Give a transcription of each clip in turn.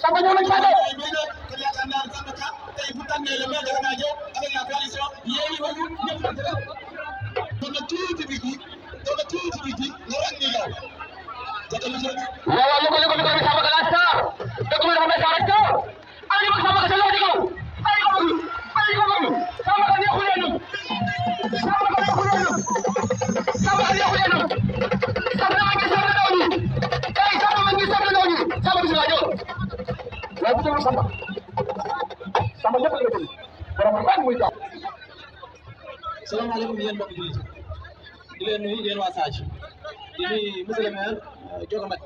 Samba ñëw nañ Sadio. kon yaakaar naa Samba Ka tey bu tànnee le maire de Ganadio avec la coalition Yewwi Wallu ñëpp la tëral. doon na tuuti biti nga ràññee yow. waaw waaw yëngu micro bi Samba Ka la star dëgg la dafa may saa rek ay ko Samba Ka sa loxo ci kaw ay ko Samba Ka neexul leen Samba Ka neexul leen Samba Ka neexul leen Samba ma ngi Samba daw ni ay Samba ma ngi Samba daw ni Samba bismillah ñëw waaye bu tënk Samba ñëpp la ko tënk borom baax muy taw. salaamaaleykum yéen mbokk jullit di leen nuyu yéen waa Sadji di nuyu monsieur le maire Dioga Mack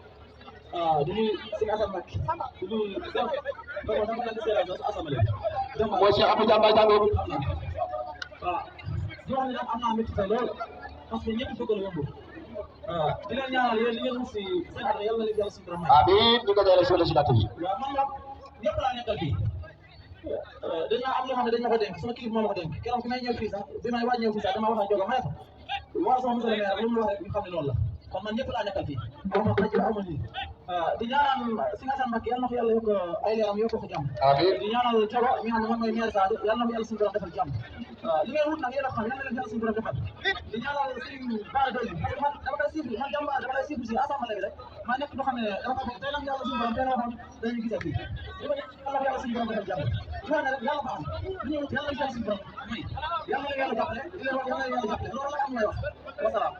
di nuyu Sëñ Assane Mack di nuyu mooy Cheikh Abdou Diamba jàngoo waaw di wax ne nag am naa métti lool parce que ñëpp bëgg la yomb di leen ñaanal yéen li ngeen mos si seen at yàlla na leen yàlla suñu borom may. amiin ñu ko jëlee sur le législatif yi. waaw man nag ñëpp laa nekkal fii dañoo am loo xam ne dañ ma ko dénk sama kilifa moo ma ko dénk keroog bi may ñëw fii sax bi may waaj ñëw fii sax dama wax ak Dioga ma ne ko wax sama monsieur le maire lu mu wax rek ñu xam ne noonu la kon man ñëpp laa nekkal fii wax ma rajo amoon nii di ñaanal Sëñ Assane Mbacké yal na ko yàlla yokk ay leeram yokk ko jàmm di ñaanal Dioga mi nga xam ne moom mooy maire Sadio yal na ko yàlla suñu borom defal jàmm li ngay wut nag yéen a xam yal na leen yàlla suñu borom defal di ñaanal Sëñ Bara Dolly parce que man dama koy suivre man jàmbaar dama lay suivre si assemblée bi rek maa nekk loo xam ne dama ko tey nag yàlla suñu borom tey la waxoon dañuy gisee fii li ma yal na ko yàlla suñu borom defal jàmm di wax ne rek yàlla baax na li ñëw yàlla yàlla suñu borom may yàlla na yàlla jàppale di leen wax yàlla na yàlla jàppale loolu la am may wax wasalaam